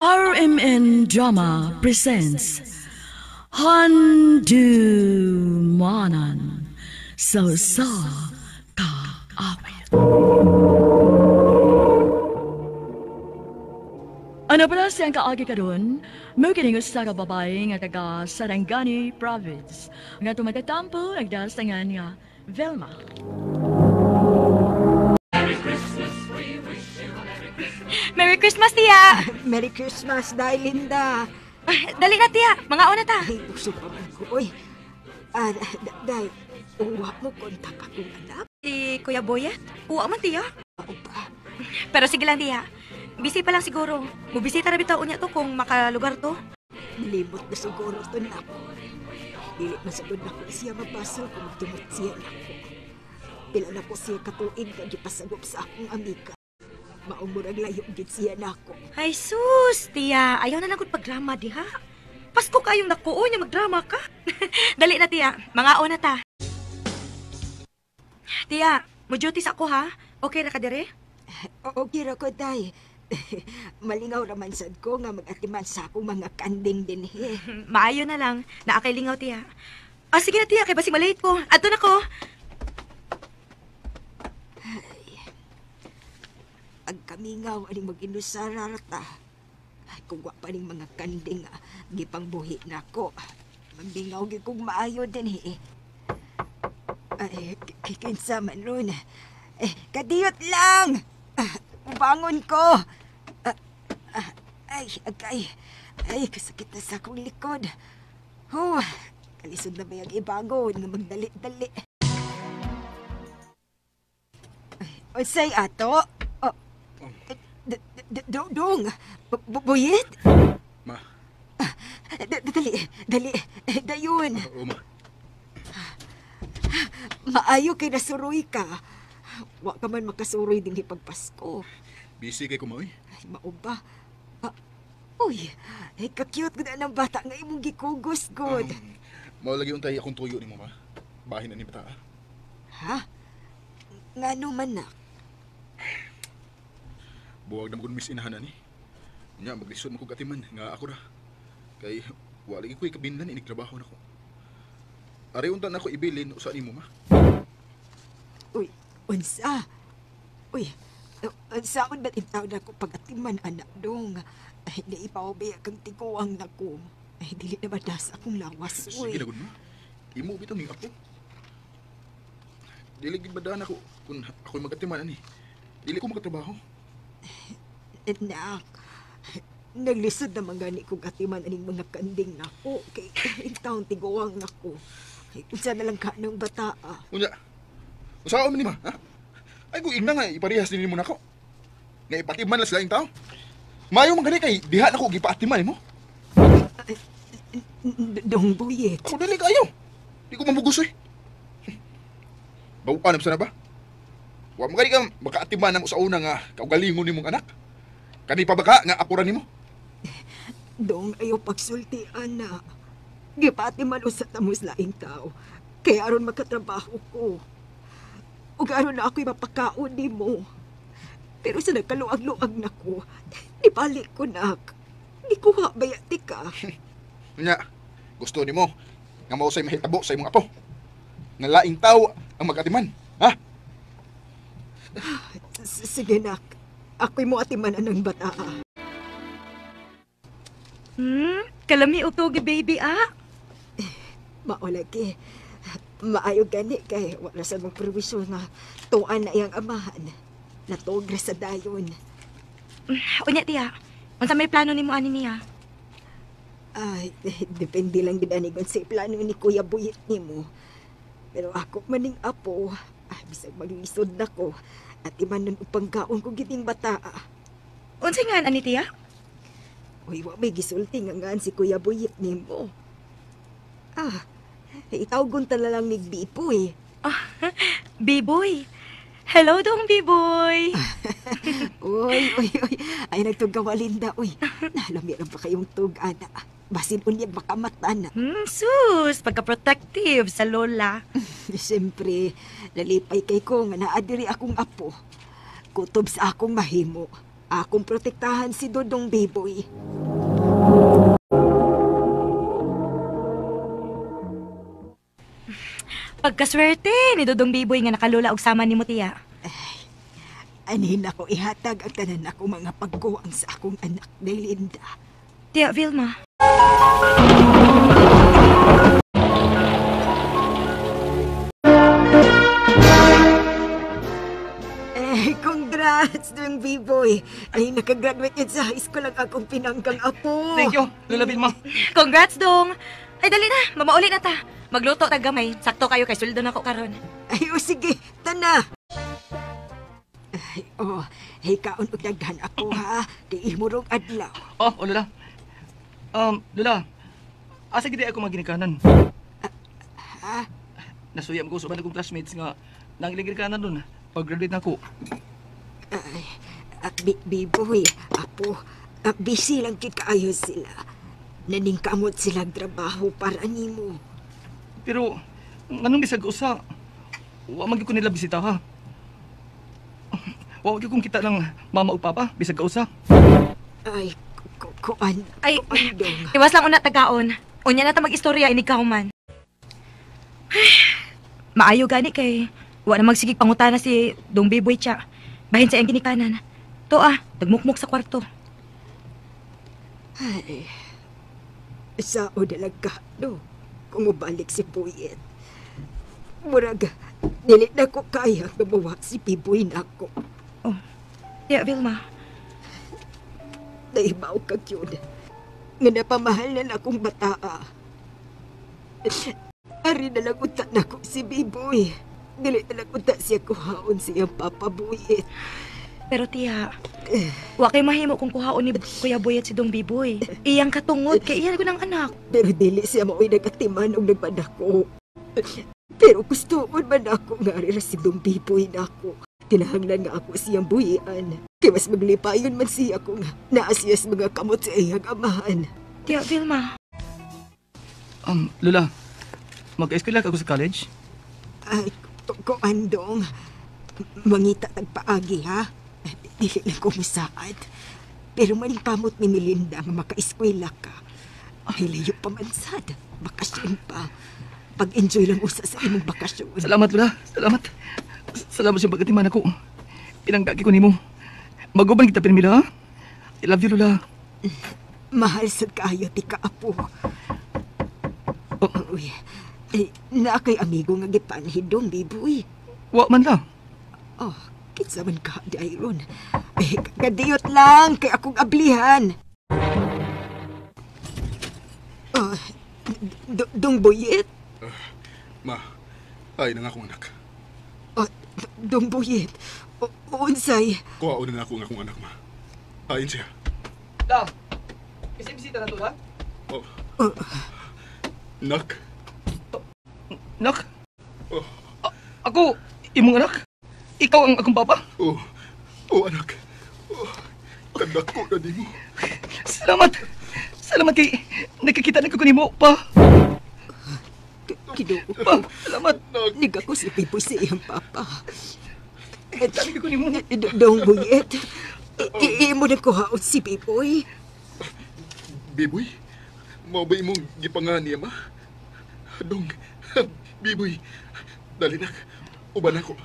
RMN Drama presents Handumanan sa sa Kaawit. Ano pala siyang kaagi karon? Mukining usa ka babae nga taga Sarangani Province nga tumatatampo nagdasangan nga Velma. Merry Christmas, tiya! Merry Christmas, Day Linda. Ah, dali na, tiya. Mga una ta. Ay, busog pa man ko, oy. Ah, Day, uwa mo kontak akong anak. Si Kuya Boyet? Uwa man, tiya. Ako pa. Pero sige lang, tiya. Busy pa lang siguro. Mubisita ra bitaw unya to kung makalugar to. Nilibot na siguro to na ako. Dili man sagod na ko siya mabasol kung magtumot siya nako. Pila na ko siya katuig na gipasagop sa akong amiga. Maumurag layo gid siya nako. Ay, sus, tiya. Ayaw na lang gud pagdrama diha. Pasko kayong nakuo niya magdrama ka. Dali na, tiya. Mga una ta. Tiya, mo duty sa ako ha. Okay ra ka dire? Okay ra ko, Day. Malingaw raman sad ko nga mag-atiman sa akong mga kanding dinhi. Maayo na lang. Naa kay lingaw, tiya. Ah, sige na, tiya. Kay basig malate ko. Adto na ko. Ang kamingaw aning mag-inusara ta. Ay, kung wa pa ning mga kanding gipangbuhi nako. Magbingaw gyud kog maayo dinhi. Ay, kinsa man ron. Eh, kadiyot lang! Ah, bangon ko! Ah, ah, ay, agay. Ay, kasakit na sa akong likod. Huh, kalisod na ba yung ibangon nga magdali-dali. Ay, unsay ato? Oh, dong, buyit? Ma. Dali, dali, dayon. Oo, ma. Maayo kay nasuroy ka. Wa ka man makasuroy din pagpasko. Busy kay kumaoy. Ay, mao ba? Ah, uy, ay, ka-cute gud ang bata nga imong gikugos gud. Mao lagi untay akong tuyo nimo, ma. Bahin na ni bata. Ha? Ngano man na? Buwag na mo miss inahanan ni. Nya maglisod man kog atiman nga ako ra. Kay wa lagi ko'y kabinlan inig trabaho nako. Ari unta nako ibilin usa nimo, ma. Uy, unsa? Uy, unsaon ba't intaw na ko pag-atiman, anak dong? Ay, naipaubay kang tiguang nako. Ay, dili na madas akong lawas, uy. Sige na gud, ma. Imo bitaw ning apo. Dili gid badaan ako kung ako'y magatiman ani. Dili ko makatrabaho. Anak, naglisod na man gani kong atiman aning mga kanding nako. Kay intaon tiguang nako. Ay, unsa na lang ka ng bata, ah. Unya, usaon man ni ma, ha? Ay, kung ingna nga, iparehas din mo nako. Nga ipatiman lang sila yung tao. Mayo man gani kay diha nako gipaatiman nimo. Dong Buyet. Ako dili kayo. Di ko mamugos eh. Bawaan na ba? Wa man gani ka makaatiman ang usauna nga kaugalingon nimong anak. Kani pa ba ka nga apura nimo? Dong, ayaw pagsulti, ana. Gipaatiman usa ta mo sa laing tao. Kaya aron makatrabaho ko. Ug aron na ako'y mapakaon nimo. Pero sa nagkaluag-luag na ko, nibalik ko nak. Gikuha bayati ka. Nya, gusto nimo nga mao say mahitabo sa imong apo. Nga laing tao ang magatiman, ha? Sige nak, ako'y mo atiman anang bata. Kalami og tugi, baby, ah. Mao lagi. Maayo gani kay wala sa mong perwisyo nga tuan na iyang amahan. Natuog ra sa dayon. Unya, tiya. Unsa may plano nimo ani niya? Ay, depende lang gid ani kung sa plano ni Kuya Buyit nimo. Pero ako maning apo, ay, bisag maglisod na ko. At iman nun upanggaon ko giting bata. Unsa nga ani, tiya? Uy, wa may gisulti nga ngaan si Kuya Buyit nimo. Ah, itawgon ta na lang ni Bipoy. Ah, Biboy. Hello dong, Biboy. Uy, uy, uy. Ay, nagtugawa, Linda. Uy, nalami ra ba kayong tug, ana? Basin unyag makamata na. Sus, pagka-protective sa lola. Siyempre, nalipay kay ko nga naadiri akong apo. Kutob sa akong mahimo. Akong protektahan si Dodong Biboy. Pagkaswerte ni Dodong Biboy nga nakalula og sama nimo, tiya. Ay, anin ako ihatag ang tanan ako mga pagkuwang sa akong anak ni Linda. Tiya Vilma. Eh, congrats, Dong Biboy. Ay, nakagraduate yun sa high school ang akong pinanggang apo. Thank you, Lola Vilma. Congrats, Dong. Ay, dali na. Mamauli na ta. Magluto tag gamay. Sakto kayo kay sweldo na ko karon. Ay, o sige. Tana. Ay, oh. Hey, kaon og daghan ako, ha. Di imurong adlaw. Oh, Lola. Lola, asa gid ako maginikanan? Ha? Nasuyam ko sa uban akong classmates nga nang ilang ginikanan dun. Pag-graduate na ako. Ay, Biboy, apo, busy lang kit kaayo sila. Naningkamot silang trabaho para nimo. Pero, nganong bisag usa, wa man gyud ko nila bisita, ha? Wa gyud kong kita ng mama ug papa, bisag kausa. Ay, kuan, Ay, kuan dong. Iwas lang una tagaon. Unya na ta mag-istorya inig kauman. Maayo gani kay wa na magsigig pangutana si Dong Biboy tiya. Bahin sa iyang ginikanan. To ah, tagmukmuk sa kwarto. Ay, sao dalaga, no? Kung mubalik si Buyet. Murag, dili na ko kaya gumawa si Biboy na ako. Oh, tiya Vilma. Naibaw ka yun. Nga napamahal na akong bataa. Ari na lang unta na ko si Biboy. Dili na lang unta siya kuhaon siyang Papa Buyet. Pero tiya, wa kay mahimo kung kuhaon ni Kuya Buyet si Dong Biboy. Iyang katungod kay iyan ko ng anak. Pero dili siya mao'y nagatiman og nagpadako. Pero gustoon man ako nga ari ra si Dong Biboy nako. Kinahanglan nga ako siyang buhian. Kay mas maglipayon man siya kung naa siya sa mga kamot sa iyang amahan. Tiya Vilma. Lola, mag-eskwela ako sa college? Ay, kuandong. Mangita tagpaagi, ha? Dili lang ko musaad. Pero maningkamot ni Melinda nga makaeskwela ka. Ay, layo pa man sad. Bakasyon pa. Pag-enjoy lang usa sa imong bakasyon. Salamat, Lola. Salamat. Salamat sa pagkatiman ako. Pinanggagi ko nimo. Maguban kita pirmila, ha? I love you, Lola. Mahal sad kaayo ti kaapo. Oh. Uy, eh, naa kay amigo nga gipanhid dong, Biboy. Wa man lang. Oh, kinsa man ka, Dairon. Eh, kadiyot lang kay akong ablihan. Oh, Dong Buyet? Ma, ay na nga akong anak. Oh, Dong Buyet, unsay? Kuhaon na ako ang akong anak, ma. Ayon siya. La, kasi bisita na to, ha? Oh. Oh. Nak? Nak? Oh. Ako, imong anak? Ikaw ang akong papa? Oh, oh anak. Oh, kadako na nimo. Salamat. Salamat kay nakikita na ko nimo, pa. Kinuo. Pa, salamat. Niga ko si Pipoy sa iyang papa. Nakita ko nimo. Dong Buyet, imo na kuhaon si Pipoy. Biboy? Mao ba imong gipangan niya, ma? Dong, Biboy, dali nak, uban ako.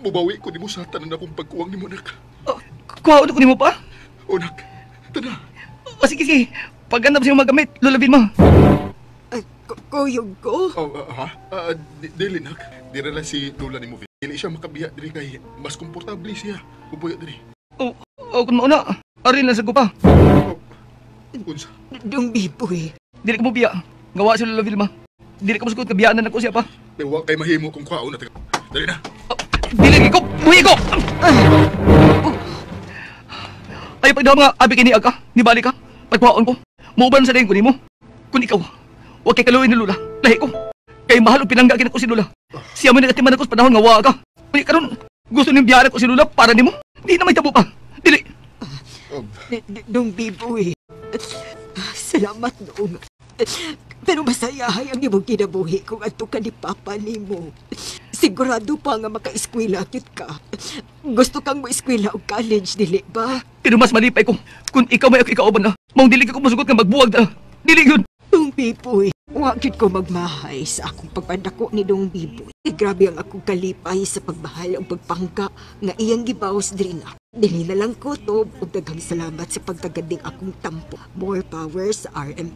Mubawi ko nimo sa tanan akong pagkuwang nimo, nak. Oh, kuhaon ko nimo pa? O, nak, tana. O, sige, sige. Pagganap siyang magamit, lulabin mo. Kuyog ko? Oh, ha? Dili, nak. Dira lang si Lola ni Movie. Dili siya makabiya diri kay mas komportable siya. Ubuya diri. O, kung mauna, arin lang sa gupa. Oh, unsa? Dong Biboy. Dili ka mo biya. Gawa si Lola Vilma. Dili ka mo sugod, kabiyaan na ko siya pa. Pero wa kay mahimo kung kuhaon na. Dali na. Oh, dili ko, buhi ko! Ay, pagdaw mga abi kini aga, nibalik ka. Pagkuhaon ko, muuban sa dayon ko nimo. Kun ikaw, wa kay kaluoy ni Lola, lahi ko. Kay mahal og pinangga ko si Lola. Siya man nagatiman ako sa panahon nga wa ka. Uy, karon gusto ning biyaran ko si Lola para nimo. Di na may tabo pa. Dili. Dong Biboy. Salamat noong. Pero masayahay ang imong kinabuhi kung adto ka ni Papa nimo. Sigurado pa nga makaeskwela gyud ka. Gusto kang mo-eskwela og college, dili ba? Pero mas malipay ko kung ikaw may ako ikauban na. Maong dili ka ko masugot nga magbuwag na. Dili yun. Dong Biboy, wa gyud ko magmahay sa akong pagpadako ni Dong Biboy. Eh, grabe ang akong kalipay sa pagmahal ug pagpangga nga iyang gibawas diri na. Dili na lang ko to ug daghang salamat sa pagtagad ning akong tampo. More power sa RMN.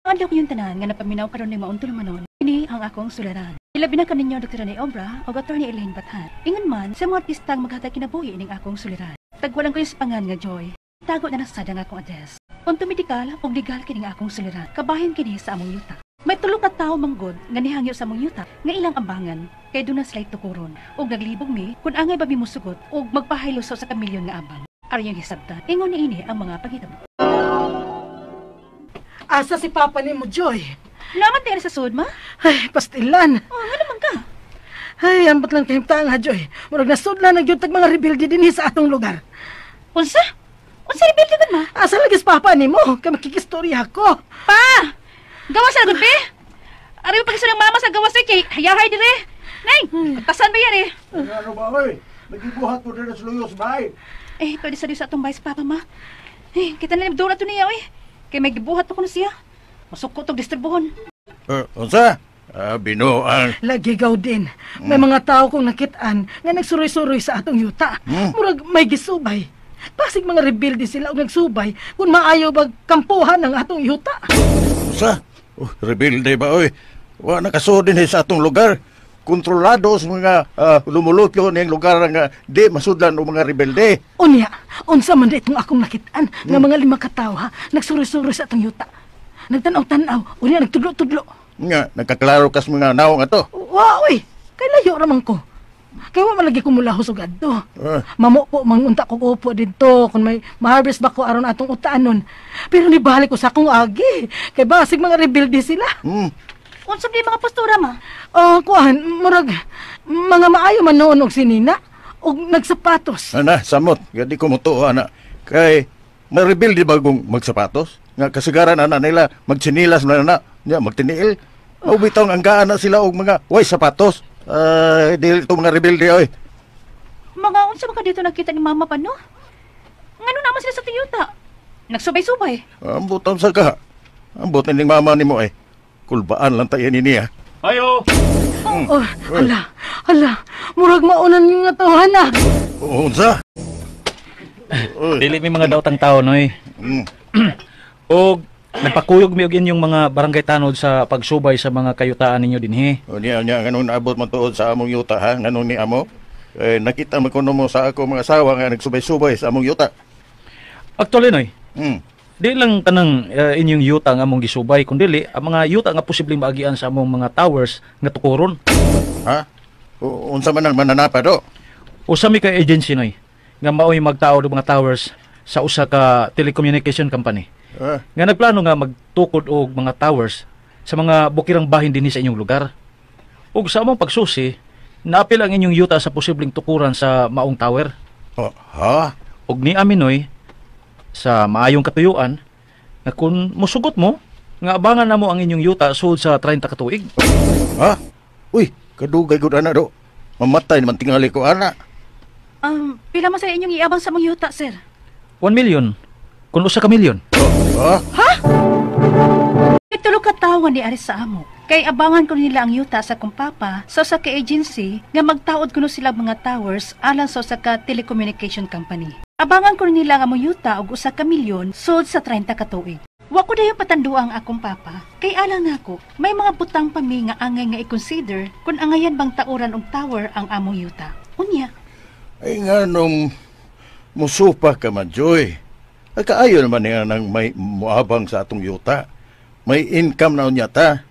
Adlaw yung tanan nga napaminaw karon ning maong tulumanon. Kini ang akong suliran. Ilabi na kaninyo Dr. Rene Obra o Attorney Elaine Bathan. Ingon man sa mga artistang maghatag kinabuhi ining akong suliran. Tagwalan ko yung sa pangan nga Joy. Tago na nasad ang akong address. Punto medikal ug legal kining akong suliran. Kabahin kini sa among yuta. May tulo ka tawo manggod nga nihangyo sa among yuta nga ilang ambangan kay duna sila tukuron ug naglibog mi kun angay ba mi mosugot ug magpahaylo sa usa ka milyon nga abang. Aron yung hisabtan. Ingon niini ang mga panghitabo. Asa si Papa ni mo, Joy? Naman tayo sa sud, ma? Ay, pastilan. Oh, nga naman ka. Ay, ambot lang kahimtang ha, Joy. Murag nasudlan na gyud tag mga rebelde dinhi sa atong lugar. Unsa? Unsa rebelde gud, ma? Asa lagi si Papa ni mo? Kay makikistorya ko. Pa! Gawas sa gud, be? Ari mo pagkasunang mama sa gawas eh, kay hayahay dire. Nay, pagtasan ba yan eh? Ano ba, oy? Nagibuhat ko din sa luyos, bay. Eh, pwede sa Diyos atong bayas, Papa, ma. Eh, kita na nabdura to niya, oy. Kay may gibuhat pa ko na siya. Masuko tog disturbuhon. Unsa? Binuang. Lagi gaw din. May mga tao kong nakitaan nga nagsuroy-suroy sa atong yuta. Murag may gisubay. Pasig mga rebelde sila og nagsubay kung maayo bag kampuhan ang atong yuta. Unsa? Oh, rebelde ba, oy? Wa nakasud din sa atong lugar. Kontrolado sa mga lumulutyo niyang lugar nga di masudlan og mga rebelde. Unya, unsa man di itong akong nakitaan nga mga 5 ka tawo ha, nagsuroy-suroy sa atong yuta. Nagtanaw-tanaw, unya nagtudlo-tudlo. Nga, nagkaklaro kas mga naong ato. Wa, oy, kay layo raman ko. Kay wa man lagi ko mulahos og adto. Mamo po mangunta ko upo didto kung may ma-harvest ba ko aron atong utaanon. Pero nibalik ko sa akong agi. Kay basig mga rebelde sila. Unsa di mga postura, ma? Kuan, murag mga maayo man noon og sinina og nagsapatos. Ana, samot, gadi ko mutuo ana. Kay may rebelde bagong magsapatos? Nga kasagaran ana nila magtsinilas man ana, nya magtiniil. O bitaw ang gaan na sila og mga way sapatos. Dili to mga rebelde oy. Mga unsa man ka dito nakita ni mama pa no? Ngano naman sila sa Toyota? Nagsubay-subay. Ambot ang saka. Ambot ning mama nimo ay. Kulbaan lang tayo ni niya. Ayo! Oh, hala, hala. Murag maunan yung nga tawhan na. Unsa? Dili mi mga daotang tao, noy. Og nagpakuyog mi og inyong mga barangay tanod sa pagsubay sa mga kayutaan ninyo dinhi. O niya, niya, nganong naabot man tuod sa among yuta, ha? Nganong ni amo? Eh, nakita man kuno mo sa ako mga asawa nga nagsubay-subay sa among yuta. Actually, noy, di lang kanang inyong yuta nga among gisubay, kundi ang mga yuta nga posibleng maagian sa among mga towers nga tukuron. Ha? Unsa man ang mananapa do? Usa mi ka agency, noy, nga maoy magtaod og mga towers sa usa ka telecommunication company. Nga nagplano nga magtukod og mga towers sa mga bukirang bahin dinhi sa inyong lugar. Ug sa among pagsusi, naapil ang inyong yuta sa posibleng tukuran sa maong tower. Oh, ha? Ug ni amin, noy, sa maayong katuyuan, nga kung musugot mo, nga abangan na mo ang inyong yuta sud sa 30 ka tuig. Ha? Uy, kadugay gud ana do. Mamatay naman tingali ko ana. Pila man sa inyong iabang sa mong yuta, sir? 1 million. Kung usa ka milyon. Ha? Ha? May tulo ka tawo ni ari sa amo. Kay abangan ko nila ang yuta sa kong papa sa usa ka agency nga magtaod kuno sila mga towers alang sa usa ka telecommunication company. Abangan ko nila ang among yuta og usa ka milyon sud sa 30 ka tuig. Wa ko dayon patanduang akong papa. Kay alang nako, may mga butang pa mi nga angay nga i-consider kung angayan bang tauran og tower ang among yuta. Unya. Ay nga nung musupa ka man, Joy. Ay kaayo naman niya nang may muabang sa atong yuta. May income na unya ta.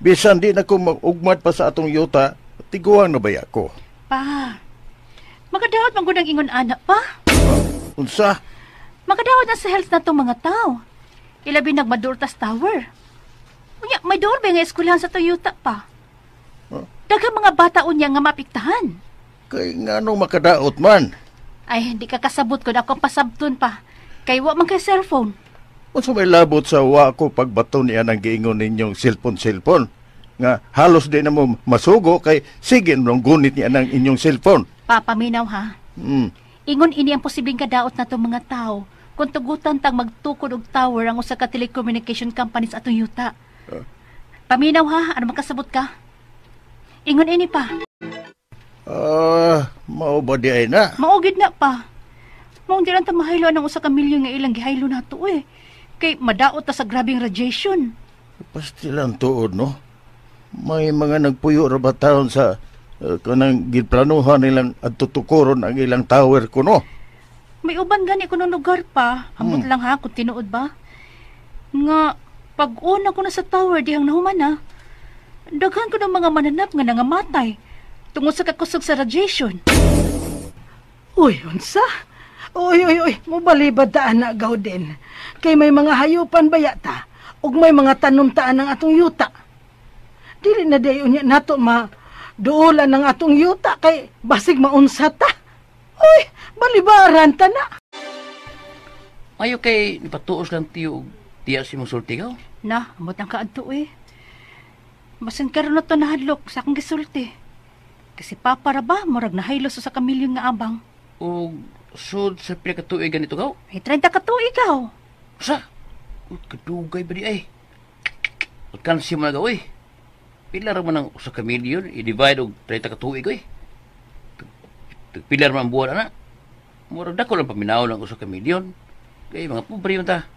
Bisan di na ko mag-ugmad pa sa atong yuta, tiguang na baya ko. Pa, makadaot man gud ang ingon ana pa. Unsa? Makadaot na sa health na tong mga tao. Ilabi nagmadurtas tower. Unya, may door ba nga eskwelahan sa Toyota pa? Huh? Daghang mga bata unya nga mapiktahan. Kay ngano makadaot man? Ay, hindi ka kasabot kun akong pasabton pa. Kay wa man kay cellphone. Unsa may labot sa wa ko pagbato niya ng giingon ninyong cellphone-cellphone? Nga halos di na mo masugo kay sige nung gunit niya ng inyong cellphone. Papaminaw ha. Ingon ini ang posibleng kadaot na mga tao kung tugutan tang magtukod og tower ang usa ka telecommunication company sa atong yuta. Paminaw ha, ano makasabot ka? Ingon ini pa. Ah, mao ba di ay na? Mao gid na pa. Mao di lang ta mahaylo ang usa ka milyon nga ilang gihaylo nato eh. Kay madaot ta sa grabeng radiation. Pastilan tuod, no? May mga nagpuyo ra ba taon sa kanang giplanuhan nilang at tutukoron ang ilang tower kuno. May uban gani kuno lugar pa. Ambot lang ha kung tinuod ba. Nga pag una ko na sa tower dihang nahuman na. Daghan ko ng mga mananap nga nangamatay tungod sa kakusog sa radiation. Uy, unsa? Uy, uy, uy, mobalibad ta ana Gauden. Kay may mga hayupan baya ta ug may mga tanom taan ang atong yuta. Dili na dayon unya nato ma duolan ang atong yuta kay basig maunsa ta. Uy, balibaran ta na. Ayo kay nipatuos lang tiyo og tiya si mong sulti ka. Na, ambot ang kaadto eh. Basan karon na to nahadlok sa akong gisulti. Kasi papa ra ba, murag nahaylo sa kamilyon nga abang. Og sud sa pila ka tuig ganito ka? Ay, 30 ka tuig ikaw. Sa? Uy, kadugay ba di ay? Alkansi mo na ka, uy. Pila ra man ang usa ka milyon, i-divide og 30 ka tuig, uy. Pila ra man ang buwan, ana. Murag dako lang paminaw ng usa ka milyon. Kay mga pobre man ta.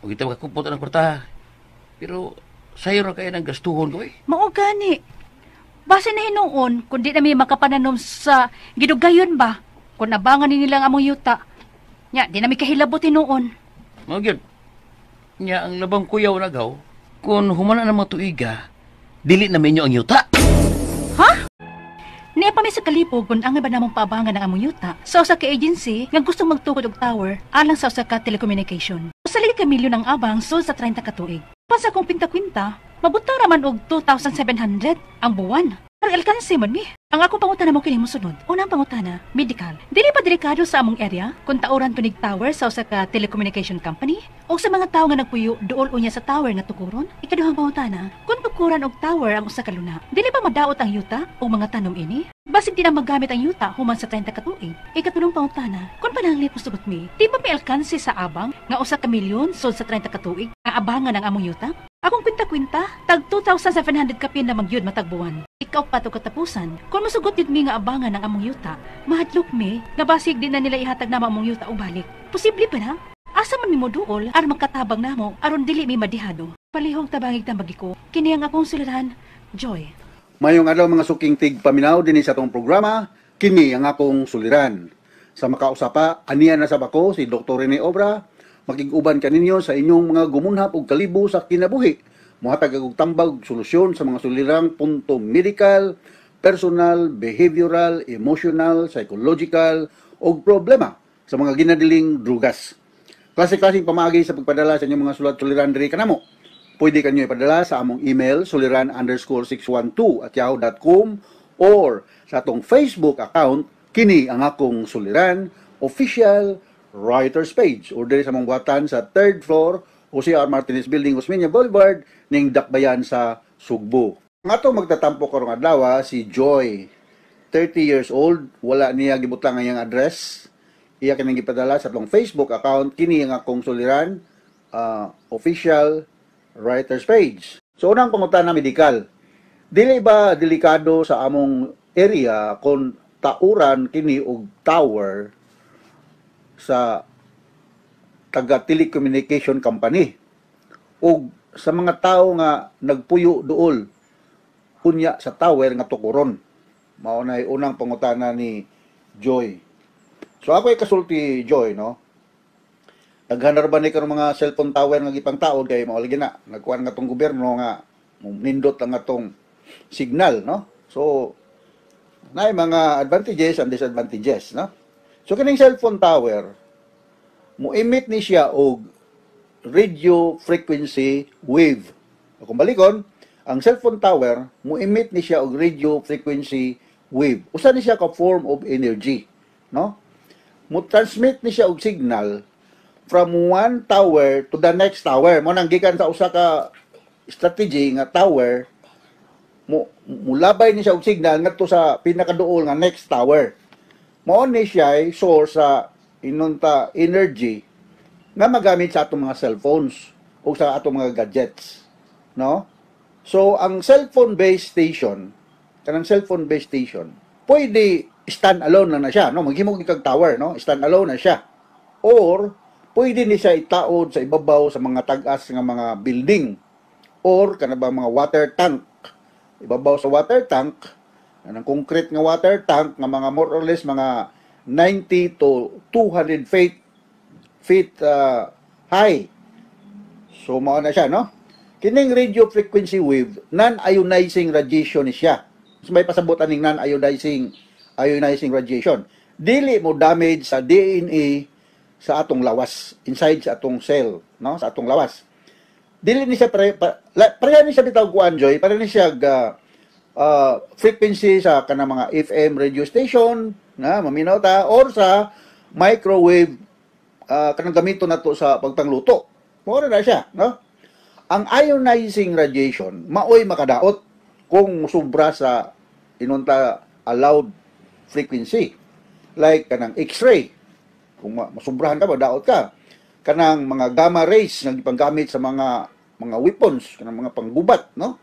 Ug kita makakupot ang kwarta. Pero sayo ra kay nang gastuhon ko, uy. Mao gani. Base na hinuon, kung di na may makapananom sa gidugayon ba, kung nabangan ni nilang among yuta. Nya, di na mi kahilabot hinuon. Mao gyud. Nya ang labang kuyaw na gaw, kung humana na mga tuiga, dili na minyo ang yuta. Ha? Niya pa mi sa kalipog kung ang iba namong paabangan ang among yuta sa usa ka agency nga gustong magtukod og tower alang sa usa ka telecommunication. Usa lagi ka milyon ang abang sul sa 30 ka tuig. Pa sa akong pinta-kwinta, mabutang raman og 2,700 ang buwan. Pero alkansi man mi. Ang akong pangutana mo kini mosunod. Unang pangutana, medical. Dili pa delikado sa among area kung tauran tunig tower sa usa ka telecommunication company o sa mga tawo nga nagpuyo duol unya sa tower nga tukuron? Ikaduhang pangutana, kung tukuran og tower ang usa ka luna, dili pa madaot ang yuta o mga tanom ini? Basig di na magamit ang yuta human sa 30 ka tuig. Ikatulong pangutana, kung pananglit mosugot mi, di ba may alkansi sa abang nga usa ka milyon sud sa 30 ka tuig nga abangan ang among yuta? Akong kwinta-kwinta, tag 2,700 kapin na magyud matag buwan. Ikaw pa to katapusan, kung masugot yun mi nga abangan ang among yuta, mahadlok mi, nga basig di na nila ihatag namo among yuta o balik. Posible ba na? Asa man mi mo duol, aron magkatabang namo, aron dili mi madihado. Palihog tabangig tambagi ko, kini ang akong suliran, Joy. Mayong adlaw mga suking tig paminaw dinhi sa atong programa, kini ang akong suliran. Sa makausapa, aniya na sab ako si Dr. Rene Obra, makig-uban kaninyo sa inyong mga gumunhap og kalibo sa kinabuhi. Mohatag og tambag og solusyon sa mga sulirang punto medical, personal, behavioral, emotional, psychological og problema sa mga ginadiling drugas. Klase-klaseng pamaagi sa pagpadala sa inyong mga sulat suliran diri kanamo. Pwede kanyo ipadala sa among email suliran_612@yahoo.com or sa atong Facebook account kini ang akong suliran official writers page or diri sa among buhatan sa 3rd floor OCR Martinez Building, Osmeña Boulevard ning Dakbayan sa Sugbo. Ang atong magtatampo karong adlaw si Joy, 30 years old, wala niya gibutang ang iyang address. Iya kining gipadala sa atong Facebook account kini ang akong suliran official writers page. So unang pangutana medical. Dili ba delikado sa among area kung tauran kini og tower sa taga telecommunication company og sa mga tawo nga nagpuyo duol unya sa tower nga tukuron? Mao nay unang pangutana ni Joy. So ako ay kasulti Joy, no? Daghan ra ba ni karon mga cellphone tower nga gipangtaod kay mao lagi na nagkuan nga tong gobyerno nga nindot ang atong signal, no? So naay mga advantages and disadvantages, no? So kining cellphone tower mo-emit ni siya og radio frequency wave. Kung balikon, ang cellphone tower mo-emit ni siya og radio frequency wave. Usa ni siya ka form of energy, no? Mo-transmit ni siya og signal from one tower to the next tower. Mo nang gikan sa usa ka strategy nga tower, mo mulabay ni siya og signal ngadto sa pinakaduol nga next tower. Mao ni siya ay source sa inunta energy nga magamit sa atong mga cellphones o sa atong mga gadgets, no? So ang cellphone base station, kanang cellphone base station, pwede stand alone lang na siya, no? Maghimo gyud kag tower, no? Stand alone na siya. Or pwede ni siya itaod sa ibabaw sa mga tag-as nga mga building or kana ba mga water tank. Ibabaw sa water tank, kanang concrete nga water tank nga mga more or less mga 90 to 200 feet high. So mao na siya, no? Kining radio frequency wave, non-ionizing radiation ni siya. So, may pasabot aning non-ionizing ionizing radiation. Dili mo damage sa DNA sa atong lawas, inside sa atong cell, no? Sa atong lawas. Dili ni siya pareha ni siya bitaw kuan, Joy, pareha ni siya frequency sa kanang mga FM radio station, na maminaw ta, or sa microwave, kanang gamiton nato sa pagpangluto. Mao na siya, no? Ang ionizing radiation maoy makadaot kung sobra sa inunta allowed frequency. Like kanang X-ray. Kung masubrahan ka, madaot ka. Kanang mga gamma rays nga gipanggamit sa mga weapons, kanang mga panggubat, no?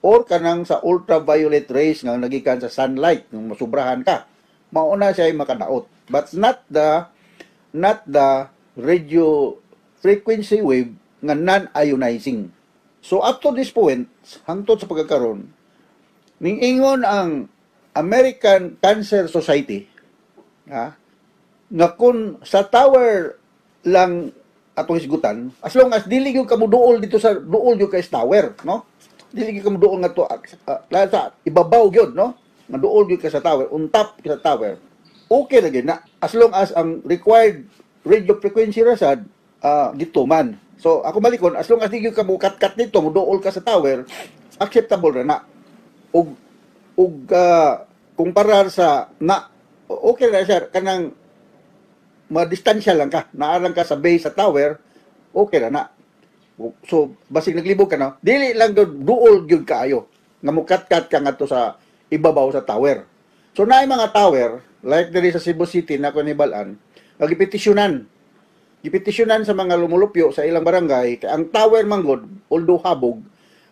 Or kanang sa ultraviolet rays nga nagikan sa sunlight, kung masubrahan ka, mao na siya ay makadaot. But not the radio frequency wave nga non-ionizing. So up to this point, hangtod sa pagkakaron, ningingon ang American Cancer Society, ha, nga kung sa tower lang atong hisgutan, as long as dili gyud ka moduol dito sa duol gyud kay sa tower, no? Dili gyud ka moduol nga to sa ibabaw gyud, no? Nga duol gyud ka sa tower, on top sa tower. Okay ra gyud na as long as ang required radio frequency ra sad gituman. So ako malikon, as long as di gyud ka mukat-kat dito, moduol ka sa tower, acceptable ra na. Ug kumparar sa na okay ra siya, kanang madistansya lang ka, naa lang ka sa base sa tower, okay ra na. So basig naglibog ka, no, dili lang gyud duol gyud kaayo nga mukat-kat ka ngadto sa ibabaw sa tower. So naay mga tower like diri sa Cebu City na ko nibal-an, nga gipetisyonan sa mga lumulupyo sa ilang barangay kay ang tower manggod, although habog,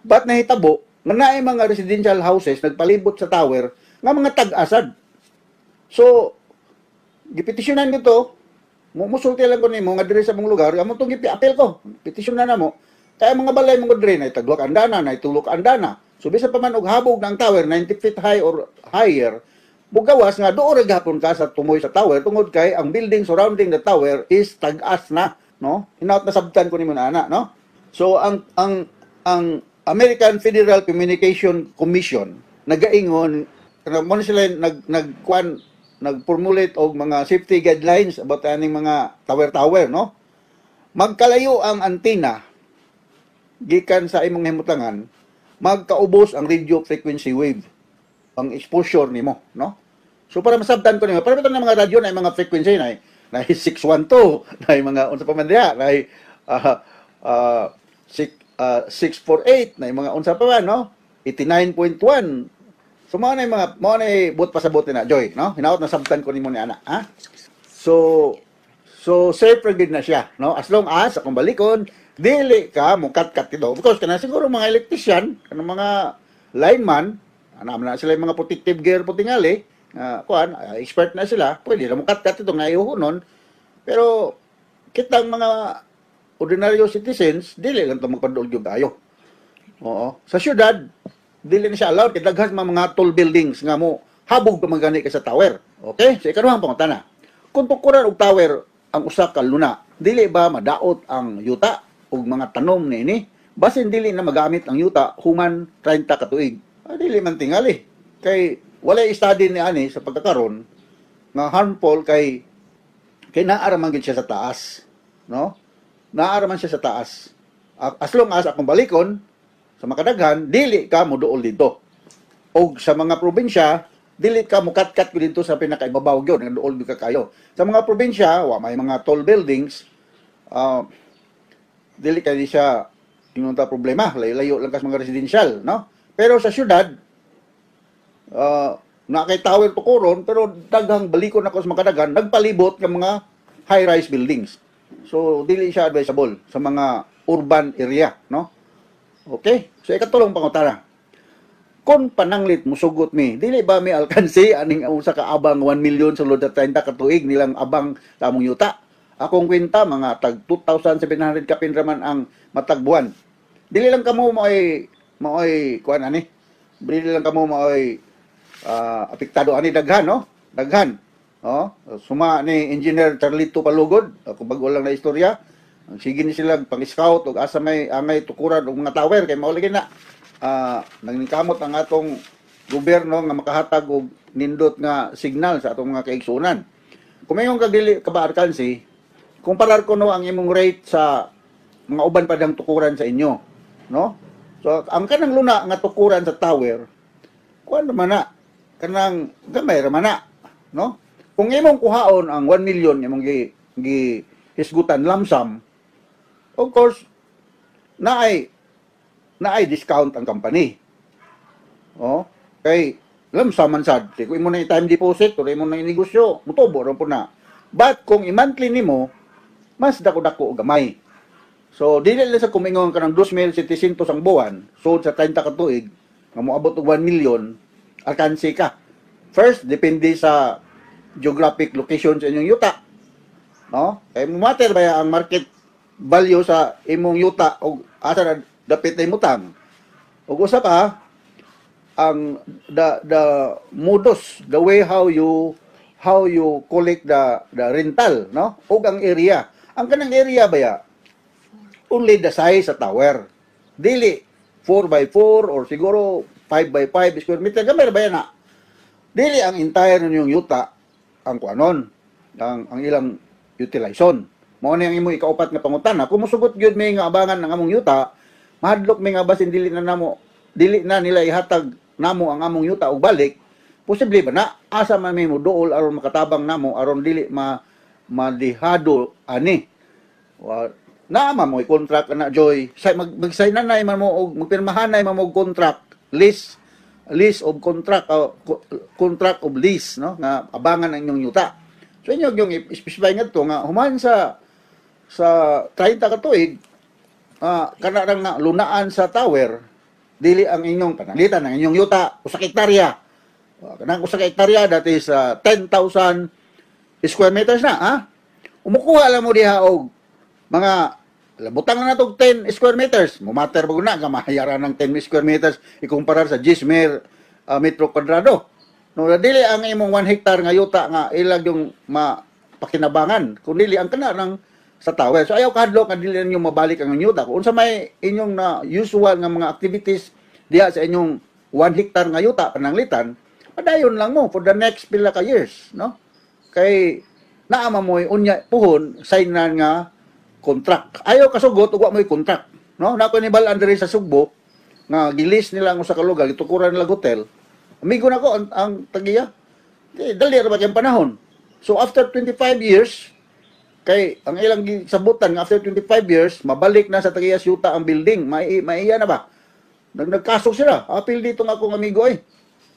but nahitabo nga naay mga residential houses nagpalibot sa tower nga mga tag-asad. So gipetisyonan dito, mo musulti lang ko nimo nga diri sa mong lugar, amo tong gipi-appeal ko, petisyonan na mo. Kaya mga balay mo diri na tagduha ka andana, na tulo ka andana. So bisan pa man og habog ng tower 90 feet high or higher, mugawas nga doon ra gihapon ka sa tumoy sa tower tungod kay ang building surrounding the tower is tag-as na, no? Hinaut na sabtan ko nimo na ana, no? So ang American Federal Communication Commission nagaingon mo na sila nag nagkuan nag-formulate og mga safety guidelines about aning mga tower-tower, no? Magkalayo ang antenna gikan sa imong himutangan, magkaubos ang radio frequency wave, ang exposure nimo, no? So para masabtan ko nimo, para bitaw ng mga radyo na mga frequency na na 612, na mga unsa pa man diha, na 648, na mga unsa pa man, no? 89.1. So mao na yung mga mao na yung buot pasabot na, Joy, no? Hinaot na sabtan ko nimo ni ana, ha? So safe ra gid na siya, no? As long as akong balikon, dili ka mo kat-kat dito. Because kana siguro mga electrician, kanang mga lineman, ana man na sila yung mga protective gear po tingali, kuan, expert na sila, pwede na mo kat-kat ito nga iuhunon. Pero kitang mga ordinaryo citizens, dili lang to magpaduol gyud kayo. Oo. Sa syudad, dili na siya allowed kay daghan mga tall buildings nga mo habog pa man gani kay sa tower. Okay? So ikaduhang pangutana. Kung tukuran og tower ang usa ka luna, dili ba madaot ang yuta ug mga tanom niini? Basin dili na magamit ang yuta human 30 ka tuig. Ah, dili man tingali. Kay walay study ni ani sa pagkakaron nga harmful kay kay naa ra man gid siya sa taas, no? Naa ra man siya sa taas. As long as akong balikon sa makadaghan, dili ka moduol dito. Og sa mga probinsya, dili ka mukat-kat gyud dito sa pinakaibabaw gyud, nga duol gyud ka kayo. Sa mga probinsya, wa may mga tall buildings, Dili kay di siya ingon ta problema, layo-layo lang kas mga residential, no? Pero sa syudad, na kay tower tukuron, pero daghang balikon ako sa mga kadaghan nagpalibot ng mga high-rise buildings. So dili siya advisable sa mga urban area, no? Okay? So ikatulong pangutana. Kung pananglit musugot mi, dili ba mi alkansi aning usa ka abang 1 million sulod sa 30 ka tuig nilang abang sa among yuta? Akong kwenta mga tag 2,700 kapin raman ang matag buwan. Dili lang kamo maoy maoy kuan ani. Dili lang kamo maoy apektado ani, daghan, no? Daghan. Oh, suma ni Engineer Charlito Palugod, ako bag-o lang na istorya. Sige ni sila pang-scout og asa may angay tukuran og mga tower kay mao lagi na naningkamot ang atong gobyerno nga makahatag og nindot nga signal sa atong mga kaigsuonan. Kung mayon kag dili ka ba alkansi, kumparar ko no ang imong rate sa mga uban pa dang tukuran sa inyo, no? So ang kanang luna nga tukuran sa tower, kuan naman na, kanang gamay ra man na, no? Kung imong kuhaon ang 1 million imong gi, gi hisgutan lump sum, of course naay naay discount ang company. Oh, kay lump sum man sad. Kung imo na time deposit or imo na negosyo, mutubo ra po na. But kung i-monthly nimo, mas dako-dako og gamay. So dili lang sa kumingon ka ng 2,700 ang buwan, so sa 30 ka tuig nga moabot og 1 million, alkansi ka. First, depende sa geographic location sa inyong yuta. No? Kay matter ba ang market value sa imong yuta og asa na dapit na imutang. Ug usa pa ang the modus, the way how you collect the rental, no? Ug ang area. Ang kanang area baya only the size sa tower. Dili 4 by 4 or siguro 5 by 5 square meter, gamay ra ba na? Dili ang entire ninyong yuta ang kuanon, ang ilang utilization. Mao ni ang imo ikaupat nga pangutana. Kung musugot gyud may nga abangan ng among yuta, mahadlok may nga basin dili na namo, dili na nila ihatag namo ang among yuta og balik, posible ba na asa man may mo duol aron makatabang namo aron dili ma madihado ani? Wa naa man mo contract ana, Joy. Say mag mag-sign na man mo og magpirmahan na man mo og contract, lease lease of contract, contract of lease, no, nga abangan ang inyong yuta. So inyo yung i-specify ngadto nga human sa 30 ka tuig, kana rang nga lunaan sa tower, dili ang inyong pananglitan ang inyong yuta usa ka hektarya. Kanang usa ka hektarya, that is 10,000 square meters na, ha. Umukuha lang mo diha og mga butang na natog 10 square meters. Mumater ba na nga mahayaran ng 10 square meters ikumparar sa 10 mer metro kwadrado, no? Dili ang imong 1 hectare nga yuta nga ilag yung mapakinabangan, kun dili ang kana ng sa tower. So ayaw kahadlok nga dili ninyo mabalik ang inyong yuta. Kung unsa may inyong na usual nga mga activities diha sa inyong 1 hectare nga yuta pananglitan, padayon lang mo for the next pila ka years, no? Kay naa man mo'y unya puhon sign na nga contract. Ayaw kasugot ug wa mo'y contract, no? Na ko ni balaan diri sa Sugbo nga gilis nila ang usa ka lugar, gitukuran nila hotel. Amigo nako ang tagiya. Di, dali ra ba kayong panahon. So after 25 years, kay ang ilang gisabutan nga after 25 years mabalik na sa tagiya yuta ang building, mai maiya na ba? Nagkaso sila. Apil dito nga akong amigo ay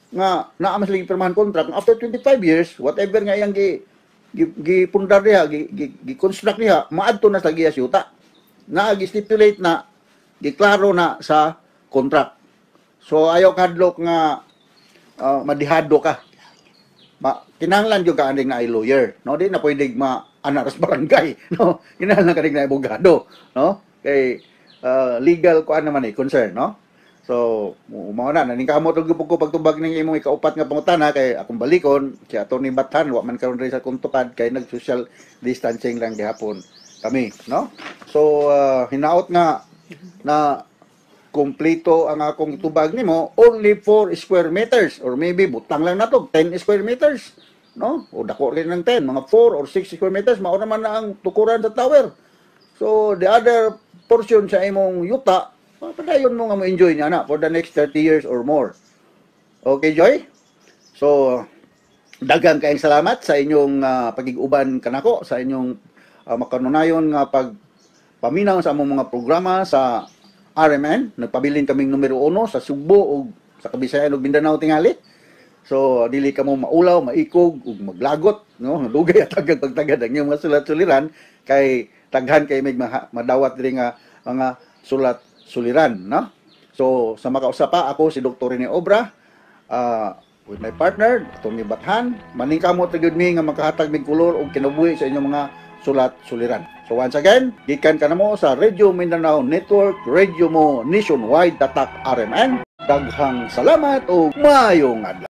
nga naa man sila gipirmahan contract after 25 years, whatever nga iyang gi gi, gipundar diha, gi, gi, gi construct diha, maadto na sa giya yuta na gi-stipulate na, giklaro na sa contract. So ayaw kahadlok nga madihado ka. Ma, kinahanglan gyud ka aning naay lawyer, no? Di na pwede ma ana ras barangay, no? Kinahanglan ka na abogado, no? Kay legal kuan naman eh concern, no? So, mao na, naningkamot og gyud ko pagtubag ning imong ikaupat nga pangutana kay akong balikon si Atty. Bathan, wa man karon diri sa kuntupad kay nag-social distancing lang gihapon kami, no? So, hinaot nga na kumpleto ang akong tubag nimo, only 4 square meters or maybe butang lang nato 10 square meters, no? O dako rin ng 10, mga 4 or 6 square meters, mao naman na ang tukuran sa tower. So, the other portion sa imong yuta, padayon mo nga mo-enjoy niya na for the next 30 years or more. Okay, Joy? So, daghang kayong salamat sa inyong pagig-uban kanako, sa inyong makanunayon nga pag Paminaw sa among mga programa sa RMN. Nagpabilin kaming numero 1 sa Sugbo ug sa Kabisayan ug Mindanao tingali. So dili kamo maulaw, maikog ug maglagot, no? Dugay at tagad pagtagad ang inyong mga sulat-suliran kay taghan kay mig madawat diri nga mga sulat-suliran, no? So sa makausa pa, ako si Dr. Rene Obra, with my partner, Tony Bathan. Maningkamot ra gyud mi nga makahatag mig kolor ug kinabuhi sa inyong mga sulat-suliran. So once again, gikan kanamo sa Radio Mindanao Network, Radio Mo Nationwide, Tatak RMN. Daghang salamat ug maayong adlaw.